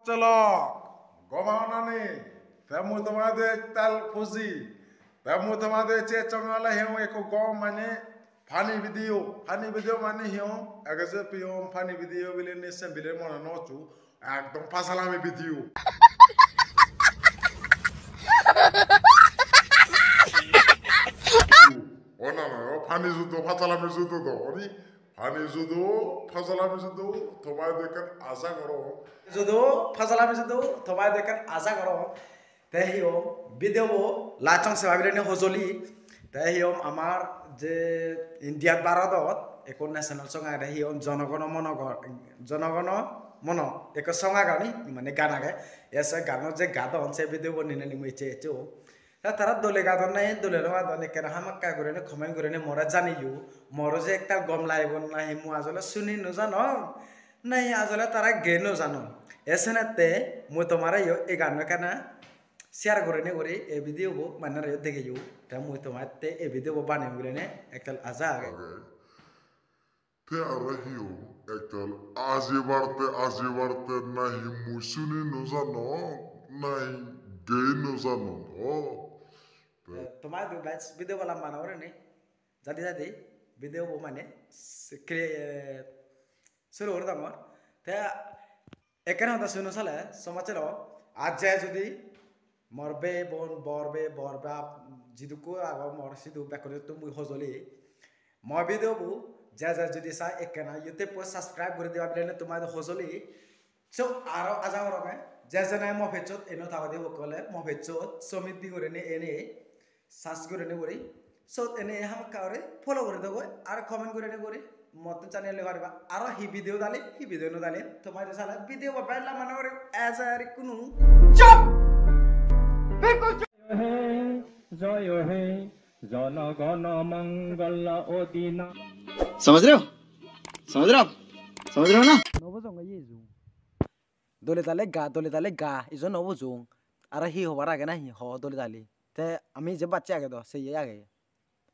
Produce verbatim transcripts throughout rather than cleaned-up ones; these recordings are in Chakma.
Chalo, gom agonani, te mui tomare de tal puji, te mui tomare de che chong ale he ekko gom mane funny video, funny video mane he age je piyom funny video bile ni sem bile mone no chu, ekdom pasalami video. O na na, o funny judo, pasalami judo do, oni funny judo, pasalami judo, tomare de ekkan aja goro. Judo, pasalami judo, tomare de ekkan aja goro. Te hi hom, video bo last song seba bilene hojoli. Te hi hom, amar je India Bharodot ekko national song age, hi hom, Jonogono Mono go-, Jonogono Mono ekko song age ni, mane gan age. Ye se gano je gadon se video bo nine ni mui ecche ecche o. Ta tara dole gadon nahi dole no gadon, ekkena hamakkai gurinei comment gurinei more janeyo. Moro je ektal gom lagibo nahi mui ajole suni no janong, nahi ajole tara gei no janon. Esenette mui tomare yo ei ganno ekkena share gurinei guri ei video bo mane aro degeyo. Te mui tomare te ei video bo baneyong gurinei ektal aja age. Okay. Te aro hi hom, ektal aji barte, aji barte nahi mui suni no janong, nahi gei no janong, o. Te tomare do guys, video bo lamba no gurinei, jadi jadi video bo mane se-, cre-, suru guri dangor. Te ekkena hoda suno sale, somajjero, ar je judi mor bei bon, bor bei, bor bap, jidukko agon mor sidu bekkunottun mui hojoli. Mo video bu je je judi sai ekkena YouTube-ot subscribe guri diba bilene tomare hojoli. So aro aja goronge je je nahi mo page-ot eno tagodi hokke ole mo page-ot Somit Bi gurinei ene search gurinei guri. Sot ene hamakkai guri follow guri dogoi, aro comment gurinei guri mottun jani loi pariba. Aro hi video dali, hi video no dali, tomare sale video bo bella mane guri ejer ikkunu. Chop! Bikku chop! Joy he, joy he, jono gono mangala odina. Samajh rahe ho? Samajh rahe ho? Samajh rahe ho na? No bujong ye ju. Dole dale ga, dole dale ga, ijo no bujong. Aro hi hobar age nahi, ho dole dale. Te ami je bacche age do, se ye age.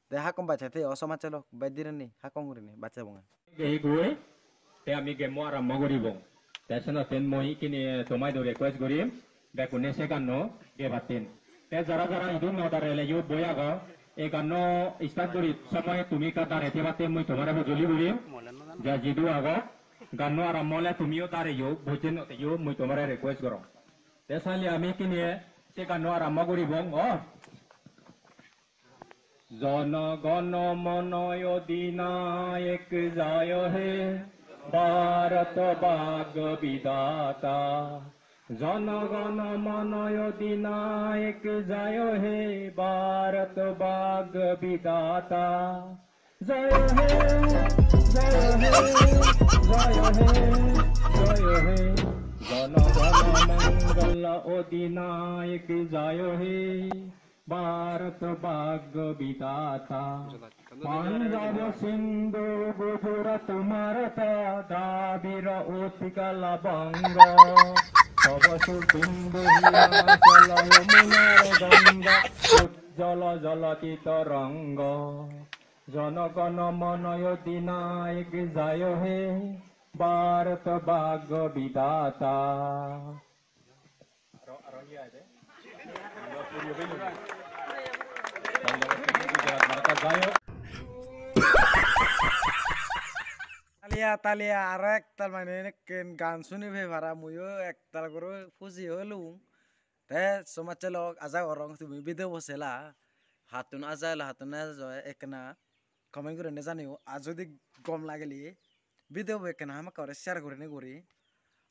Te hakkon bacche te o somajje lok, bej direnni, hakkon gurinei bacche bonge. Gei goi, te ami game-o arambo guribong. Te senotten mui ikkine tomaidu request gurim, bekkune se ganno gebatten. Te jara jara idu no darele yo boi ago, ei ganno start guri somoy tumi ekka dare thebatte mui tomare hojoli gurim. Ja jidu ago, ganno arambo ole tumiyo dareyo, bojje no teyo, mui tomare request gorong. Te sale ami ikkine se ganno arambo guribong, o. Jono gono mono odinayek jayo he, Bharat bhagya vidhata. Jono gono mono odinayek jayo he, Bharat bhagya vidhata. Jayo he, jayo he, jayo he, jayo he. Jono gono mangala odinayek jayo he. Bharat bhagya vidhata. Punjab Sindhu Gujarat Maratha Dravida Utkalan Vanga. Tava Sindhu Himachal Yamuna Ganga Ujjala Jalati Taranga. Jono gono mono odinayek jayo he Bharat bhagya vidhata. Taliya, taliya, aro ektal mane enekken gan suni pei para, muiyo ektal guri huji olung. Te somajje lok aja gorong tumi video bo sela, hattun aja elo, hattun aja elo ekkena comment gurinei janeyo. Ar judi gom lagile video bo ekkena hamakkai guri share gurinei guri,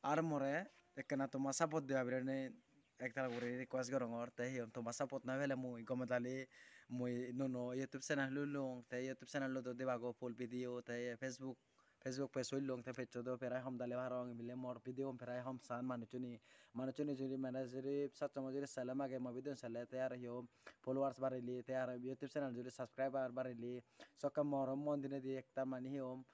ar more ekkena toma support diba birinei ektal guri request gorongor. Te hi hon, toma support no pele mui gome dale mui nuo nuo YouTube channel hulilung, te YouTube channel-ot do dibago full video, te Facebook, Facebook page hulilung, te page-ot do prai hom dale parong, ebile mor video prai hom san manuchchune, manuchchune juri mane juri sat somoi juri sele mage mo video sele, te aro hi hom followers barile, te aro YouTube channel juri subscriber barile, sokke moro mon dinedi ektal mane hi hom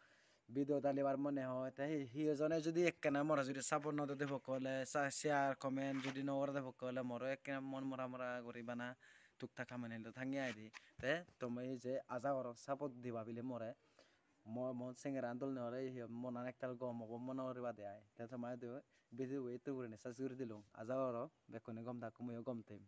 video dalibar mone hoi. Te hi, hi hojone judi ekkena more judi support no dede pokke ole, sa-, share, comment judi no gorede pokke ole, moro ekkena mon mora mora guri bana tuktak hamani do thangi aidi. Te tumi je aja gorong support diba bile more. Mo-, mon sengeran dol noi ole hi monan ektal gom obo mone guri bade ai. Te tomare do video bo etto gurinei ses guri dilung. Aja goro bekkune gom thakko, muiyo gom them.